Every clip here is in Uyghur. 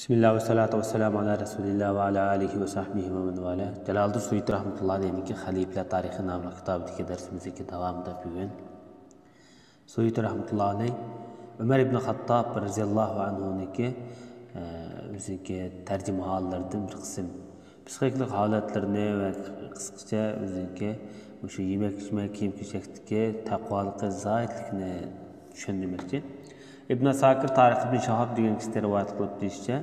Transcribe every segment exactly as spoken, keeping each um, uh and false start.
بىسمىللا ۋەسسالاتۇ ۋەسسالامۇ ئالا رەسۇلىللا ۋە ئالا ئالىھى ۋە سەھبىھى ۋە مەن ۋالا. جالالىدىن سۇيۇتى رەھمەتۇللاھى ئەلەيھنىڭكى خەلىپىلەر تارىخى ناملىق كىتابىدىكى دەرسىمىزنىڭكى داۋامىدا بۈگۈن سۇيۇتى رەھمەتۇللاھى ئەلەيھ ئۆمەر ئىبن خاتتاب رەزىياللاھۇ ئەنھۇنىڭكى، ئە، ئۆزىنىڭكى تەرجىمىھاللىرىدىن بىر قىسىم پسىخىكلىق ھالەتلىرىنى ۋە قىسقىچە ئۆزىنىڭكى مۇشۇ يېمەك-ئىچمەك، كىيىم-كېچەكتىكى تەقۋالىقى، زاھىدلىكىنى چۈشەندۈرمەكچى. ئىبن ئاساكىر تارىخ ئىبن شاھاب دېگەن كىشىدىن رىۋايەت قىلىپ دېيىشىچە،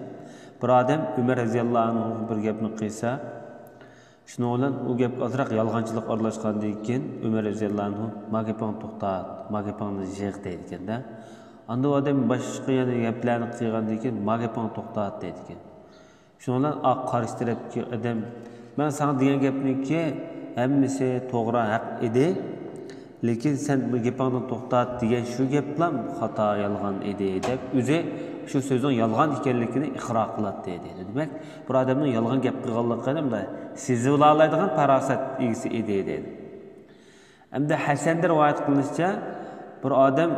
بىر ئادەم ئۆمەر رەزىياللاھۇ ئەنھۇغا بىر گەپنى قىلسا، شۇنىڭ بىلەن ئۇ گەپكە ئازراق يالغانچىلىق ئارىلاشقاندىن كېيىن، ئۆمەر رەزىياللاھۇ ئەنھۇ، «ما گېپىڭنى توختات، ما گېپىڭنى يىغ» دەيدىكەن-دە. ئاندىن ئۇ ئادەم باشقا يەنە گەپلەرنى قىلغاندىن كېيىن، «ما گېپىڭنى توختات» دەيدىكەن. شۇنىڭ بىلەن ئا-، قارشى تەرەپتىكى ئادەم، «مەن ساڭا دېگەن گەپنىڭكى ھەممىسى توغرا، ھەق ئىدى، لېكىن سەن بۇ گېپىڭدىن توختات دېگەن شۇ گەپلا خاتا، يالغان ئىدى» دەپ، ئۆزى شۇ سۆزنىڭ يالغان ئىكەنلىكىنى ئىقرار قىلاتتى، دەيدۇ. دېمەك، بىر ئادەمنىڭ يالغان گەپ قىلغانلىقىنى مۇنداق سېزىۋالالايدىغان پاراسەت ئىگىسى ئىدى، دەيدۇ. ئەمدى ھەسەندىن رىۋايەت قىلىنىشىچە، بىر ئادەم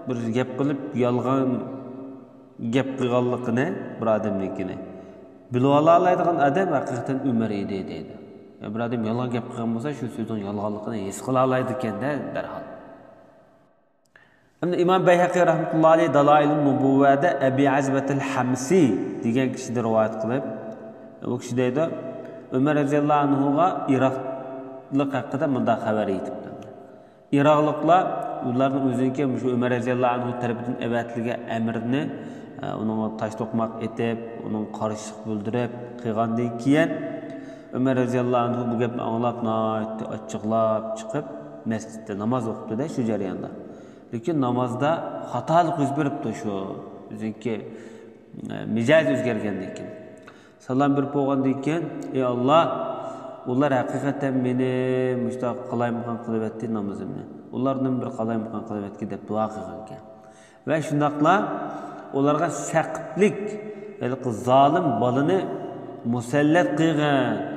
بىر گەپ قىلىپ، يالغان گەپ قىلغانلىقىنى، بىر ئادەمنىڭكىنى بىلىۋالالايدىغان ئادەم ھەقىقەتەن ئۆمەر ئىدى، دەيدۇ. يا بىر ئادەم يالغان گەپ قىلغان بولسا، شۇ سۆزنىڭ يالغانلىقىنى ھېس قىلالايدىكەن-دە، دەرھال. ئەمدى ئىمام بەيھەقى رەھمەتۇللاھى ئەلەيھى دالايىلۇن نۇبۇۋۋەدە ئەبى ئەزبەتىل ھەمسى دېگەن كىشىدىن رىۋايەت قىلىپ، ئۇ كىشى دەيدۇ، ئۆمەر رەزىياللاھۇ ئەنھۇغا ئىراقلىق ھەققىدە مۇنداق خەۋەر يېتىپتۇ. ئىراقلىقلار ئۇلارنىڭ ئۆزىنىڭكى مۇشۇ ئۆمەر رەزىياللاھۇ ئەنھۇ تەرىپىدىن ئەۋەتىلگەن ئەمىرنى، ئە، ئۇنىڭغا تاش توقماق ئېتىپ، ئۇنىڭغا قارشىلىق بىلدۈرۈپ قىلغاندىن كېيىن، ئۆمەر رەزىياللاھۇ ئەنھۇ بۇ گەپنى ئاڭلاپ، ناھايىتى ئاچچىقلاپ چىقىپ، مەسچىتتە ناماز ئوقۇپتۇ-دە شۇ جەرياندا. لېكىن نامازدا خاتالىق يۈز بېرىپتۇ، شۇ ئۆزىنىڭكى، ئە، مىجەزى ئۆزگەرگەندىن كېيىن. سالام بېرىپ بولغاندىن كېيىن، «ئى ئاللا، ئۇلار ھەقىقەتەن مېنى مۇشۇنداق قالايمىقان قىلىۋەتتى نامىزىمنى. ئۇلارنى بىر قالايمىقان قىلىۋەتكىن» دەپ دۇئا قىلغانىكەن. ۋە شۇنداقلا ئۇلارغا سەقىتلىك، ھېلىقى زالىم بالىنى مۇسەللەت قىلغان.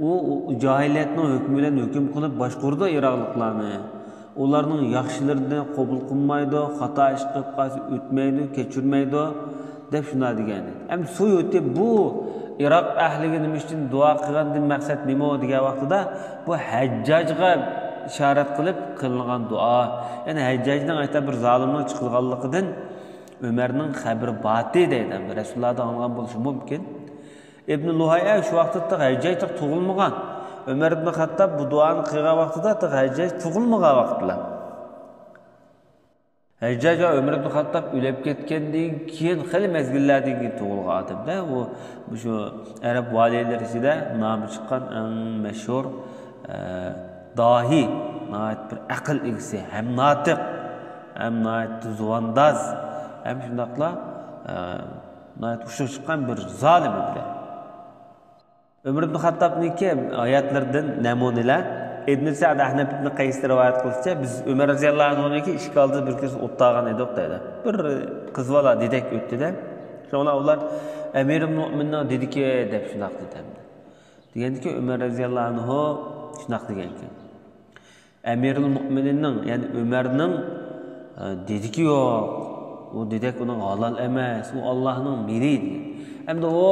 ئۇ، ئۇ جاھىلىيەتنىڭ ھۆكمى بىلەن ھۆكۈم قىلىپ باشقۇرىدۇ ئىراقلىقلارنى. ئۇلارنىڭ ياخشىلىرىنى قوبۇل قىلمايدۇ، خاتا ئىش قىلىپ قالسا ئۆتمەيدۇ، كەچۈرمەيدۇ، دەپ شۇنداق دېگەن. ئەمدى سۇيۇتى بۇ ئىراق ئەھلىگە نېمە ئۈچۈن دۇئا قىلغاندىن مەقسەت نېمە دېگەن ۋاقتىدا، بۇ ھەججاجغا ئىشارەت قىلىپ قىلىنغان دۇئا. يەنى ھەججاجنىڭ ئايتا بىر زالىمنىڭ چىقىلغانلىقىدىن ئۆمەرنىڭ خەۋىرى باتى دەيدۇ. ئەمدى رەسۇلۇللاھدىن ئاڭلىغان بولۇشى مۇمكىن. ئىبن لۇھەيئە شۇ ۋاقىتتا تېخى ھەججاج تېخى تۇغۇلمىغان. ئۆمەر ئىبن خەتتاب بۇ دۇئانى قىلغان ۋاقتىدا تېخى ھەججاج تۇغۇلمىغان ۋاقىتلار. ھەججاج ۋە ئۆمەر ئىبن خەتتاب ئۆلۈپ كەتكەندىن كېيىن خېلى مەزگىللەردىن كېيىن تۇغۇلغان ئادەم-دە. ئۇ مۇشۇ ئەرەب ۋالىيلىرى ئىچىدە نامى چىققان ئەڭ مەشھۇر، ئە، داھىي، ناھايىتى بىر ئەقىل ئىگىسى، ھەم ناتىق، ھەم ناھايىتى زۇۋانداز، ھەم شۇنداقلا، ئە، ناھايىتى ئۇششۇق چىققان بىر زالىم ئىدى. ئۆمەر ئىبن خەتتابنىڭكى ھاياتلىرىدىن نەمۇنىلەر. ئىبن سەئد ئەھنەف ئىبن قەيستىن رىۋايەت قىلىشىچە، بىز ئۆمەر رەزىياللاھۇ ئەنھۇنىڭكى ئىككى ئالدىدا بىر كېرە ئولتۇرغان ئىدۇق دەيدۇ. بىر قىز بالا دېدەك ئۆتتى-دە. شۇڭا ئۇلار، «ئەمىرۇل مۆمىننىڭ دېدىكى» دەپ شۇنداق دېدى. دېگەندىكىن ئۆمەر رەزىياللاھۇ ئەنھۇ شۇنداق دېگەنكەن. ئەمىرۇل مۆمىنىننىڭ، يەنى ئۆمەرنىڭ، ئە، دېدىكى يوق. ئۇ دېدەك ئۇنىڭ ھالال ئەمەس. ئۇ ئاللاھنىڭ مېلى دېگەن. ئەمدى ئۇ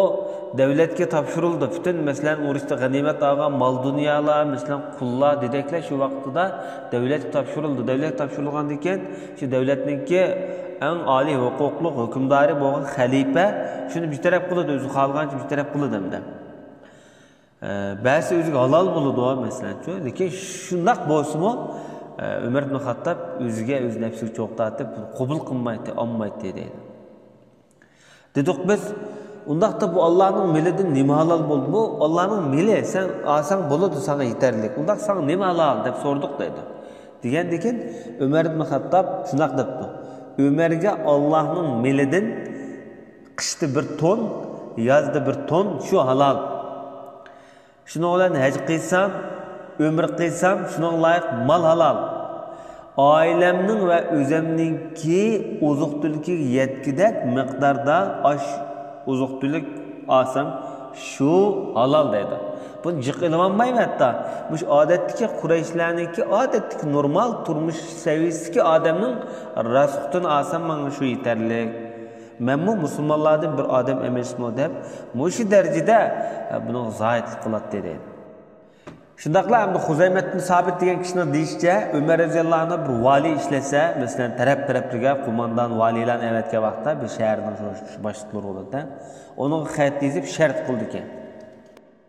دەۋلەتكە تاپشۇرۇلدى. پۈتۈن، مەسىلەن، ئۇرۇشتا غەنىيمەت ئالغان مال-دۇنيالار، مەسىلەن، قۇللار، دېدەكلەر شۇ ۋاقتىدا دەۋلەتكە تاپشۇرۇلدى. دەۋلەتكە تاپشۇرۇلغاندىن كېيىن شۇ دەۋلەتنىڭكى ئەڭ ئالىي ھوقۇقلۇق ھۆكۈمدارى بولغان خەلىپە شۇنى بىر تەرەپ قىلىدۇ، ئۆزى خالىغانچە بىر تەرەپ قىلىدۇ ئەمدى. ئە، بەزى ئۆزىگە ھالال بولىدۇ، مەسىلەنچۇ. لېكىن شۇنداق بولسىمۇ، ئە، ئۆمەر ئىبن خاتتاب ئۆزىگە، ئۆز نەپسىگە چوغ تارتىپ، قوبۇل قىلمايتتى، ئالمايتتى دەيدۇ. دېدۇق بىز، ئۇنداقتا بۇ ئاللانىڭ مېلىدىن نېمە ھالال بولدى؟ بۇ ئاللانىڭ مېلى، سەن ئالساڭ بولىدۇ، ساڭا يېتەرلىك. ئۇنداق ساڭا نېمە ھالال؟ دەپ سورىدۇق دەيدۇ. دېگەندىكىن ئۆمەر ئىبن خاتتاب شۇنداق دەپتۇ. ئۆمەرگە ئاللانىڭ مېلىدىن قىشتا بىر تون، يازدا بىر تون، شۇ ھالال. شۇنىڭ بىلەن ھەج قىلسام، ئۆمرە قىلسام، شۇنىڭغا لايىق مال ھالال. ئائىلەمنىڭ ۋە ئۆزەمنىڭكى ئوزۇق-تۈلۈكىگە يەتكۈدەك مىقداردا ئاش، ئوزۇق-تۈلۈك ئالسام، شۇ ھالال دەيدۇ. بۇنى جىق ئېلىۋالمايمەن ھەتتا. مۇشۇ ئادەتتىكى قۇرەيشلەرنىڭكى ئادەتتىكى نورمال تۇرمۇش سەۋىيەسىدىكى ئادەمنىڭ راسخوتىنى ئالسام، ماڭا شۇ يېتەرلىك. مەنمۇ مۇسۇلمانلاردىن بىر ئادەم ئەمەسمۇ دەپ، مۇشۇ دەرىجىدە، ئە، بۇنىڭغا زاھىدلىق قىلاتتى دەيدۇ. شۇنداقلا ئەمدى خۇزەيمەتتىن سابىت دېگەن كىشىنىڭ دېيىشىچە، ئۆمەر رەزىياللاھۇ ئەنھۇ بىر ۋالىي ئىشلەتسە، مەسىلەن، تەرەپ-تەرەپلىرىگە قوماندان، ۋالىيلارنى ئەۋەتكەن ۋاقىتتا، بىر شەھەرنىڭ شۇ، شۇ باشلىقلىرى بولىدۇ، ئۇنىڭغا خەت يېزىپ شەرت قىلىدىكەن.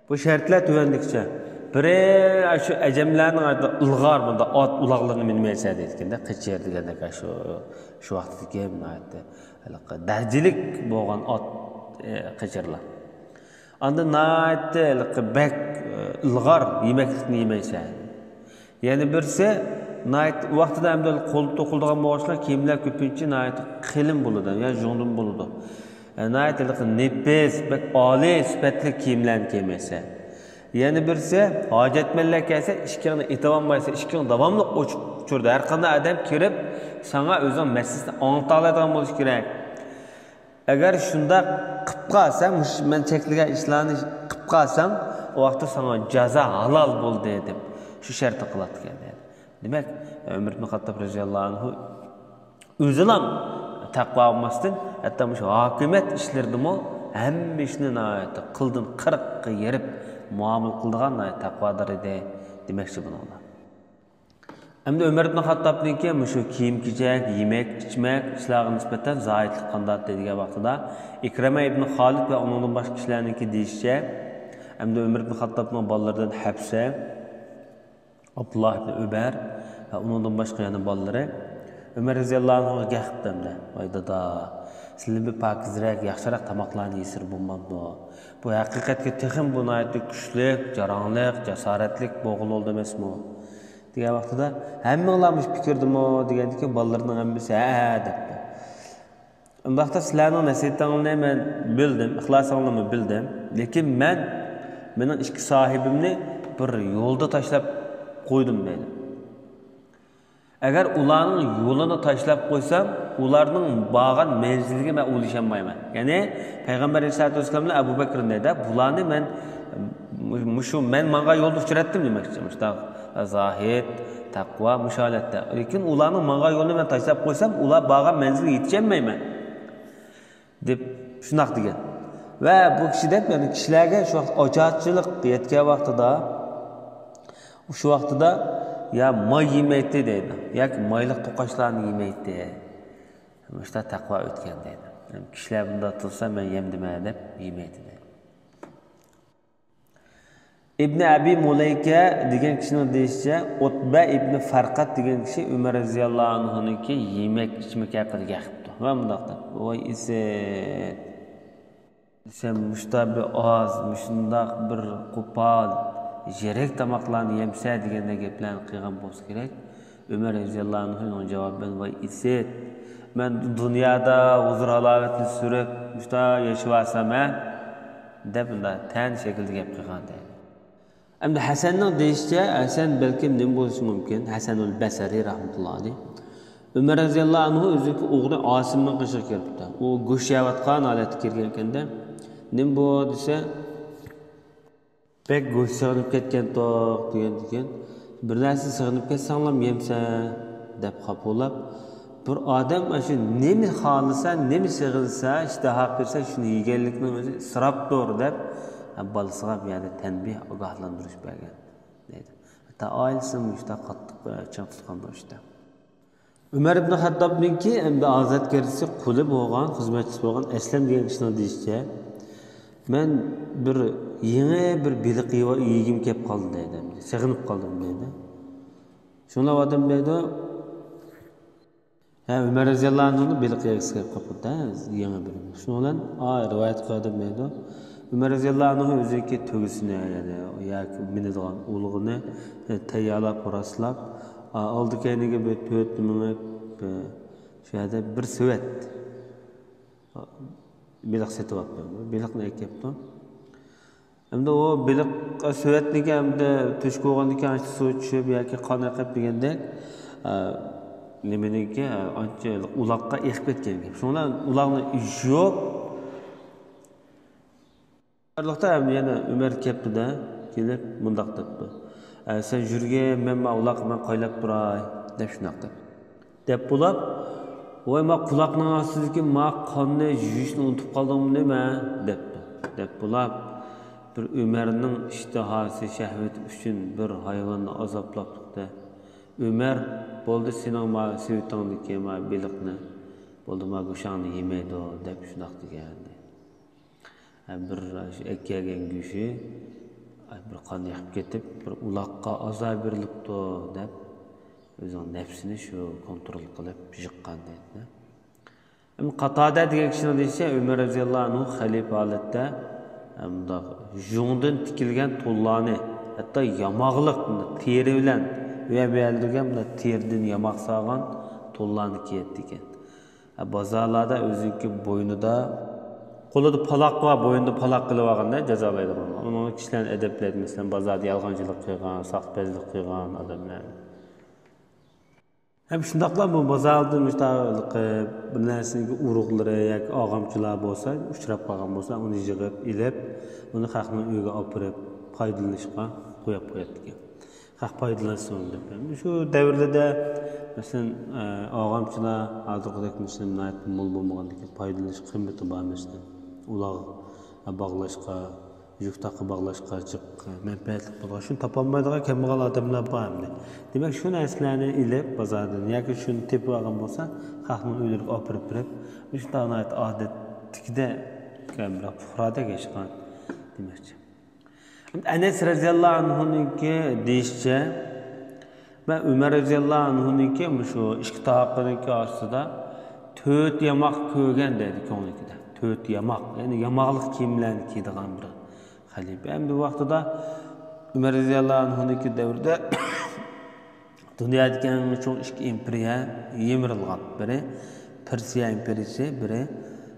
بۇ شەرتلەر تۆۋەندىكىچە. بىرى، شۇ ئەجەملەرنىڭ ئىلغار بۇنداق ئات ئۇلاغلىرىنى مىنمەيسەن دەيدىكەندە، قېچىر دېگەندەك، شۇ، شۇ ۋاقىتتىكى ناھايىتى ھېلىقى دەرىجىلىك بولغان ئات، ئە، قېچىرلار. ئاندىن ناھايىتى ھېلىقى بەك، ئە، ئىلغار يېمەكلىكنى يېمەيسەن. يەنە بىرسى، ناھايىتى، ئۇ ۋاقتىدا ئەمدى قولدا توقۇلىدىغان بولغاچقا، كىيىملەر كۆپىنچە ناھايىتى قېلىن بولىدۇ، يا يۇڭدىن بولىدۇ. ئە، ناھايىتى ھېلىقى نېپىز، بەك ئالىي سۈپەتلىك كىيىملەرنى كىيمەيسەن. يەنە بىرسى، ھاجەتمەنلەر كەلسە، ئىشىكىڭنى ئېتىۋالمايسەن، ئىشىكىڭ داۋاملىق ئوچۇق تۇرىدۇ. ھەر قانداق ئادەم كىرىپ، ساڭا ئۆزۈڭ مەسىلىسىنى ئاڭلىتالايدىغان بولۇشى كېرەك. ئەگەر شۇنداق قىپ قالساڭ، مۇشۇ مەن چەكلىگەن ئىشلارنى قىپ قالساڭ، ئۇ ۋاقىتتا ساڭا جازا ھالال بولدى، دەپ شۇ شەرتنى قىلاتتىكەن، دەيدۇ. دېمەك، ئۆمەر ئىبن خاتتاب رەزىياللاھۇ ئەنھۇ ئۆزىلا تەقۋا بولماستىن، ھەتتا مۇشۇ ھاكىمىيەت ئىشلىرىدىمۇ ھەممە ئىشنى ناھايىتى قىلدىن قىرىققا يېرىپ مۇئامىلە قىلىدىغان ناھايىتى تەقۋادار ئىدى، دېمەكچى بۇنىڭدا. ئەمدى ئۆمەر ئىبن خاتتابنىڭكى مۇشۇ كىيىم-كېچەك، يېمەك-ئىچمەك ئىشلارغا نىسبەتەن زاھىدلىق قانداق دېگەن ۋاقتىدا، ئىكرىمە ئىبن خالىد ۋە ئۇنىڭدىن باشقا كىشىلەرنىڭكى دېيىشىچە، ئەمدى ئۆمەر ئىبن خاتتابنىڭ بالىلىرىدىن ھەپسە، ئابدۇللا ئىبن ئۆمەر ۋە ئۇنىڭدىن باشقا يەنە بالىلىرى ئۆمەر رەزىياللاھۇ ئەنھۇغا گەپ قىپتۇ ئەمدى. ۋاي دادا، سىلىدىن بىر پاكىزرەك، ياخشىراق تاماقلارنى يېسە بولمامدۇ؟ بۇ ھەقىقەتكە تېخىمۇ بۇ ناھايىتى كۈچلۈك، جاراڭلىق، جاسارەتلىك بولغىلى بولدى ئەمەسمۇ؟ دېگەن ۋاقتىدا، ھەممىڭلار مۇشۇ پىكىردىمۇ؟ دېگەندىكىن، بالىلىرىنىڭ ھەممىسى ھە، ھە دەپتۇ. ئۇنداقتا سىلەرنىڭ نەسىھىتىڭلارنى مەن بىلدىم، ئىخلاسىڭلارنى بىلدىم. لېكىن مەن مېنىڭ ئىككى ساھىبىمنى بىر يولدا تاشلاپ قويدۇم دەيدۇ. ئەگەر ئۇلارنىڭ يولىنى تاشلاپ قويسام، ئۇلارنىڭ بارغان مەنزىلىگە مەن ئۇلىشالمايمەن. يەنى پەيغەمبەر ئەلەيھىسسالاتۇ ۋەسسالام بىلەن ئەبۇ بەكرىنى دەيدۇ، بۇلارنى مەن مۇشۇ مەن ماڭغان يولدا ئۇچراتتىم دېمەكچى. مۇشۇنداق زاھىد، تەقۋا، مۇشۇ ھالەتتە. لېكىن ئۇلارنىڭ ماڭغان يولىنى مەن تاشلاپ قويسام، ئۇلار بارغان مەنزىلگە يېتىشەلمەيمەن، دەپ شۇنداق دېگەن. ۋە بۇ كىشى دەپ، يەنى كىشىلەرگە شۇ ۋاقىت ئاچارچىلىق يەتكەن ۋاقتىدا، شۇ ۋاقتىدا يا ماي يېمەيتتى دەيدۇ، ياكى مايلىق توقاچلارنى يېمەيتتى. مۇشۇنداق تەقۋا ئۆتكەن دەيدۇ. كىشىلەر بۇنداق تۇرسا، مەن يەمدىمەن دەپ يېمەيتتى دەيدۇ. ئىبنى ئەبى مۇلەيكە دېگەن كىشىنىڭ دېيىشىچە، ئۇتبە ئىبنى فەرقەت دېگەن كىشى ئۆمەر رەزىياللاھۇ ئەنھۇنىڭكى يېمەك ئىچمىكى ھەققىدە گەپ قىپتۇ. ۋە مۇنداق دەپ، ۋاي ئىسىت، سەن مۇشتا بىر ئاز، مۇشۇنداق بىر قوپال، يىرىك تاماقلارنى يەمسە دېگەندەك گەپلەرنى قىلغان بولسا كېرەك. ئۆمەر رەزىياللاھۇ ئەنھۇ ئۇنىڭغا جاۋابەن، ۋاي ئىسىت، مەن دۇنيادا ھۇزۇر-ھالاۋەتنى سۈرۈپ، مۇشتا ياشىۋالسام ھە، دەپ ئۇنداق تەن شەكلىدە گەپ قىلغان دەيدۇ. ئەمدى ھەسەننىڭ دېيىشىچە، ھەسەن بەلكىم نېمە بولۇشى مۇمكىن؟ ھەسەنۇل بەسرى رەھمەتۇللا ئەلەيھ. ئۆمەر رەزىياللاھۇ ئەنھۇ ئۆزىنىڭكى ئوغلى ئاسىمنىڭ قېشىغا كىرىپتۇ. ئۇ گۆش يەۋاتقان ھالەتتە كىرگەنكەندە، نېمە بۇ دېسە، بەك گۆش سېغىنىپ كەتكەنتۇق دېگەندىكىن، بىر نەرسە سېغىنىپ كەتسەڭلام يەمسەن دەپ خاپا بولۇپ، بىر ئادەم ئاشۇ نېمە خالىسا، نېمە سېغىنسا، ئىشتىھا قىلسا، شۇنى يېگەنلىكنىڭ ئۆزى ئىسراپتۇر دەپ، بالىسىغا بۇ يەردە تەنبىھ، ئاگاھلاندۇرۇش بەرگەن دەيدۇ. ھەتتا ئائىلىسىنى مۇشۇنداق قاتتىق، ئە، چىڭ تۇتقان بۇ ئىشتا. ئۆمەر ئىبن خەتتابنىڭكى ئەمدى ئازادگەرچىسى، قۇلى بولغان، خىزمەتچىسى بولغان ئەسلەم دېگەن كىشىنىڭ دېيىشىچە، مەن بىر يېڭى بىر بېلىق يېۋا-، يېگۈم كەپ قالدى دەيدۇ ئەمدى. سېغىنىپ قالدىم دەيدۇ. شۇڭلاپ ئادەم دەيدۇ، ھە، ئۆمەر رەزىياللاھۇ ئەنھۇنىڭ بېلىق يەگۈسى كەپ قاپتۇ، يېڭى بىر. شۇنىڭ بىلەن، ئا، رىۋايەت قىلىۋاتىدۇ دەيدۇ. ئۆمەر رەزىياللاھۇ ئەنھۇ ئۆزىنىڭكى تۆگىسىنى، يەنى ياكى مىنىدىغان ئۇلىغىنى، ئە، تەييارلاپ، راسلاپ، ئا، ئالدى كەينىگە بىر تۆت مېڭىپ، ئە، شۇ يەردە بىر سېۋەت بېلىق سېتىۋاپتۇ. بېلىقنى ئەكەپتۇ. ئەمدى ئۇ بېلىق سېۋەتنىكى ئەمدى تۆشۈك بولغاندىكىن ئاشۇ سۇ چۈشۈپ ياكى قان ئېقىپ دېگەندەك، ئە، نېمىنىڭكى، ئە، ئانچە ئۇلاققا ئېقىپ كەتكەن گەپ. شۇڭا ئۇلاقنى يۇيۇپ، ئارىلىقتا ئەمدى يەنە ئۆمەر كەپتۇ-دە، كېلىپ مۇنداق دەپتۇ. ئە، سەن يۈرگىن، مەن مانا ئۇلاققا مەن قايلاپ تۇراي، دەپ شۇنداق دەپ. دەپ بولۇپ، «ۋاي، ما قۇلاقنىڭ ئاستىدىكى ما قاننى يۇيۇشنى ئۇنتۇپ قالدىڭمۇ نېمە؟» دەپتۇ. دەپ بولاپ، بىر ئۆمەرنىڭ ئىشتىھاسى، شەھۋىتى ئۈچۈن بىر ھايۋاننى ئازابلاپتۇق-دە. ئۆمەر: «بولدى، سېنىڭ ما سېۋىتىڭدىكى ما بېلىقنى، بولدى، ما گۆشەڭنى يېمەيدۇ» دەپ شۇنداق دېگەن. ھە، بىر شۇ ئەكەلگەن گۆشى، بىر قان يېقىپ كېتىپ، بىر ئۇلاققا ئازار بېرىلىپتۇ دەپ، ئۆزىنىڭ نەپسىنى شۇ كونترول قىلىپ يىغقان دەيدۇ. ئەمما قاتادە دېگەن كىشىنىڭ دېيىشىچە، ئۆمەر رەزىياللاھۇ ئەنھۇ خەلىپە ھالەتتە، ئە، مۇنداق يۇڭدىن تىكىلگەن تونلارنى، ھەتتا ياماقلىق، مۇنداق تېرە بىلەن، ئۇ يەر بۇ يەرلىرىگە مۇنداق تېرىدىن ياماق سالغان تونلارنى كىيەتتىكەن. ھە، بازارلاردا ئۆزىنىڭكى بوينىدا، قولىدا پالاق بار، بوينىدا پالاق قىلىپ ئالغاندا جازالايدىغان. ئۇنىڭ كىشىلەرنى ئەدەپلەيدۇ، مەسىلەن، بازاردا يالغانچىلىق قىلغان، ساختىپەزلىك قىلغان ئادەملەرنى. ھەم شۇنداقلا بۇ بازاردا مۇشۇنداق قىلىپ بىر نەرسىنىڭكى ئۇرۇقلىرى ياكى ئاغامچىلار بولسا، ئۇچراپ قالغان بولسا، ئۇنى يىغىپ ئېلىپ، ئۇنى خەقنىڭ ئۆيىگە ئاپىرىپ پايدىلىنىشقا قويۇپ قوياتتىكەن. خەق پايدىلانسۇن دەپ. شۇ دەۋرلەردە، مەسىلەن، ئاغامچىلار ھازىرقىدەك، مەسىلەن، ناھايىتى مول بولمىغاندىكىن، پايدىلىنىش قىممىتى بار، مەسىلەن، ئۇلاغ باغلاشقا، يۈك تاقا باغلاشقا جىق مەنپەئەتلىك بولىدىغان، شۇنى تاپالمايدىغان كەمبەغەل ئادەملەر بار ئەمدى. دېمەك، شۇ نەرسىلەرنى ئېلىپ بازاردىن ياكى شۇنى تېپىپ ئالغان بولسا، خەقنىڭ ئۆيلىرىگە ئاپىرىپ بېرىپ، مۇشۇنداق ناھايىتى ئادەتتىكىدەك، بىراق پۇقرادەك ياشىغان دېمەكچى. ئەنەس رەزىياللاھۇ ئەنھۇنىڭكى دېيىشىچە، مەن ئۆمەر رەزىياللاھۇ ئەنھۇنىڭكى مۇشۇ ئىككى تاقىنىڭكى ئاستىدا تۆت ياماق كۆرگەن دەيدۇ كۆڭلىكىدە. تۆت ياماق، يەنى ياماقلىق كىيىملەرنى كىيىدىغان بىر خەلىپە. ھەم بۇ ۋاقتىدا ئۆمەر رەزىياللاھۇ ئەنھۇنىڭكى دەۋرىدە دۇنيادىكى ئەڭ چوڭ ئىككى ئىمپېرىيە يىمىرىلغان. بىرى پېرسىيە ئىمپېرىيىسى، بىرى،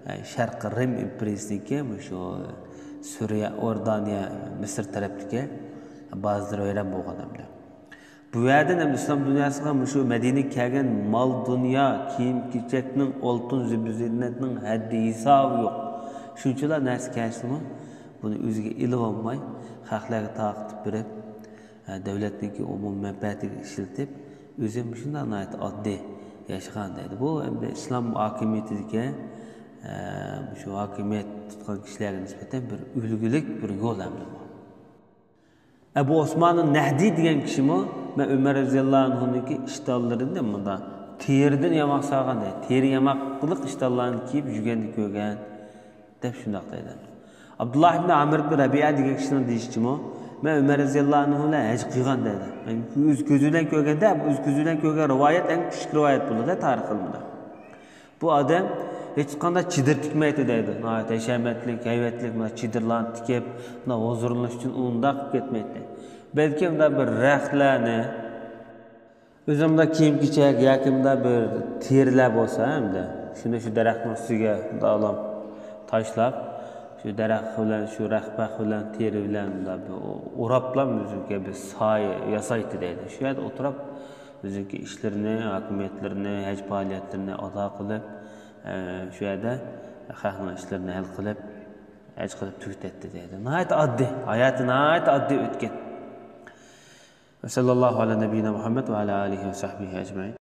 ئە، شەرقىي رىم ئىمپېرىيىسىنىڭكى مۇشۇ سۈرىيە، ئوردانىيە، مىسىر تەرەپتىكى بازىلىرى ۋەيران بولغان ئەمدى. بۇ يەردىن ئەمدى ئىسلام دۇنياسىغا مۇشۇ مەدىنىگە كەلگەن مال-دۇنيا، كىيىم-كېچەكنىڭ، ئالتۇن زىبۇ-زىننەتنىڭ ھەددى-ھېسابى يوق. شۇنچىلا نەرسە كەلسىمۇ، بۇنى ئۆزىگە ئېلىۋالماي، خەقلەرگە تارقىتىپ بېرىپ، ھە، دۆلەتنىڭكى ئومۇمىي مەنپەئەتىگە ئىشلىتىپ، ئۆزى مۇشۇنداق ناھايىتى ئاددىي ياشىغان دەيدۇ. بۇ ئەمدى ئىسلام ھاكىمىيىتىدىكى، ھە، شۇ ھاكىمىيەت تۇتقان كىشىلەرگە نىسبەتەن بىر ئۈلگىلىك بىر يول ئەمدى بۇ. ئەبۇ ئوسمانۇن نەھدىي دېگەن كىشىمۇ، مەن ئۆمەر رەزىياللاھۇ ئەنھۇنىڭكى ئىشتانلىرىنى مۇنداق تېرىدىن ياماق سالغان دەيدۇ. تېرە ياماقلىق ئىشتانلارنى كىيىپ يۈرگەننى كۆرگەن. دەپ شۇنداق دەيدۇ. ئابدۇللا ئىبن ئامىر ئىبن رەبىئە دېگەن كىشىنىڭ دېيىشىچىمۇ، مەن ئۆمەر رەزىياللاھۇ ئەنھۇ بىلەن ھەج قىلغان دەيدۇ. يەنى ئۆز كۆزى بىلەن كۆرگەندە، ئۆز كۆزى بىلەن كۆرگەن رىۋايەت ئەڭ كۈچلۈك رىۋايەت بولىدۇ تارىخ ئىلمىدا. بۇ ئادەم ھېچقانداق چېدىر تىكمەيتتى دەيدۇ. ناھايىتى ھەشەمەتلىك، ھەيۋەتلىك، مۇنداق چېدىرلارنى تىكىپ، مۇنداق ھۇزۇرلىنىش ئۈچۈن ئۇنداق قىلىپ كەتمەيتتى. بەلكى مۇنداق بىر رەختلەرنى، ئۆزۈمدە كىيىم-كېچەك ياكى مۇنداق بىر تېرىلەر بولسا، ئەمدى شۇنى شۇ دەرەخنىڭ ئۈستىگە مۇنداق تاشلاپ، شۇ دەرەخ بىلەن، شۇ رەخت-پەخ بىلەن، تېرە بىلەن مۇنداق بىر ئوراپلا ئۆزىگە بىر سايە ياسايتتى دەيدۇ. شۇ يەردە ئولتۇرۇپ، ئۆزىنىڭكى ئىشلىرىنى، ھاكىمىيەتلىرىنى، ھەج پائالىيەتلىرىنى ئادا قىلىپ، ئە، شۇ يەردە خەقنىڭ ئىشلىرىنى ھەل قىلىپ، ھەج قىلىپ تۈگىتەتتى دەيدۇ. ناھايىتى ئاددىي، ھاياتى ناھايىتى ئاددىي ئۆتكەن. وصلى الله على نبينا محمد وعلى آله وصحبه أجمعين.